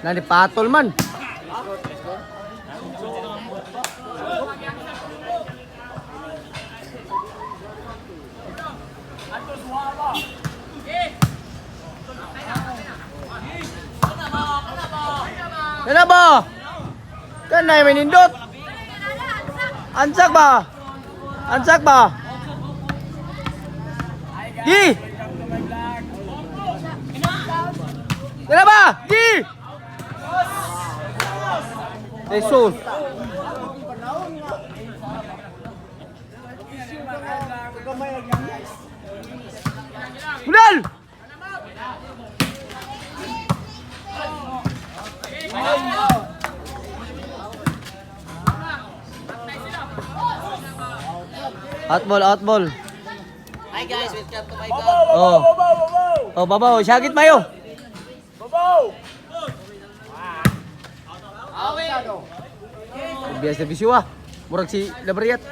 Nani patol man. Kana ba? Kanay may nindot. Ansak ba? Ansak ba? Gi! Kana ba? Gi! Jesus. Budal! Out ball, out ball. Hi guys, welcome to my vlog. Oh. Oh, babaw, syagit mayo. Biasa servisyo ah. Murag si Labriat.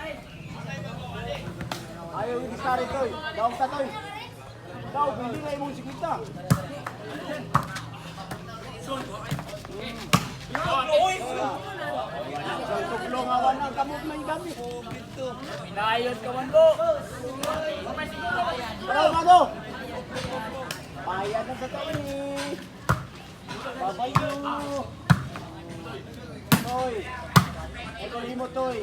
Ayaw yung diskari, Toy. Daw ka, Toy. Daw, hindi na imong sikwita. Tuglong awan ang kamot may gamit. Pinayon ka man bo. Pero ano? Bayad na sa taon eh. Babayo. Toy. Ikaw limo, Toy.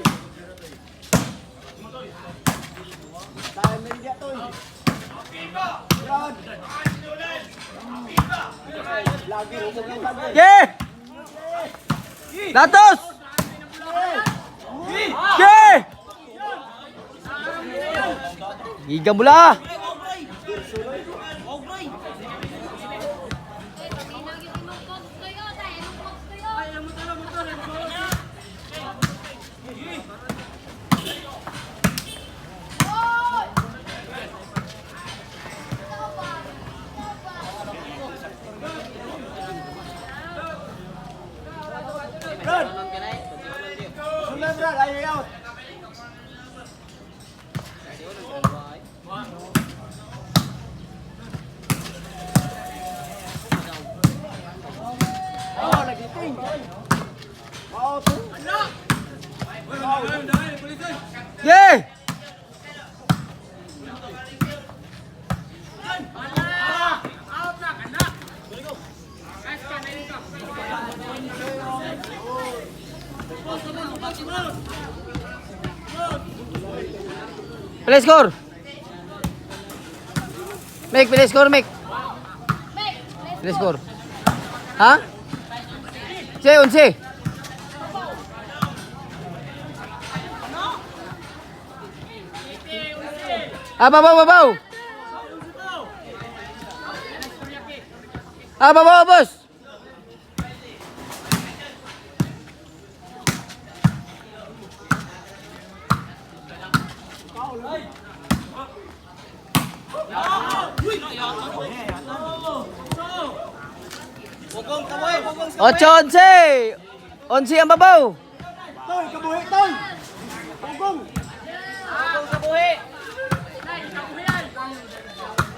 Tayo na rin Toy. Brad. Lagi rin sa taon. Ge! Latos! Ge! Giga mula! Brad. Sundan, Brad. Ayaw out. Oh, nagiting. Mao to. Ge! Play score! Make, play score, make. Play score. Ha? Se, 11. Ah, babaw, babaw. Ah, babaw, boss. 8, 11. 11 ang babaw. Toy, kabuhi, Toy. Ugong.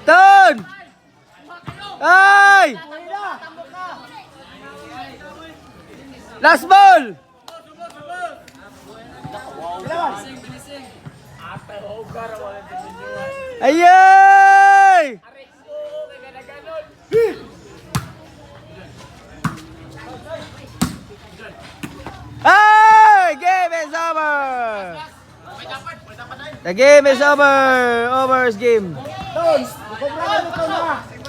Turn! Ay! Last ball! Ayay! Ay! Game is over! The game is over! Over's game. Toy, kubra mo to na.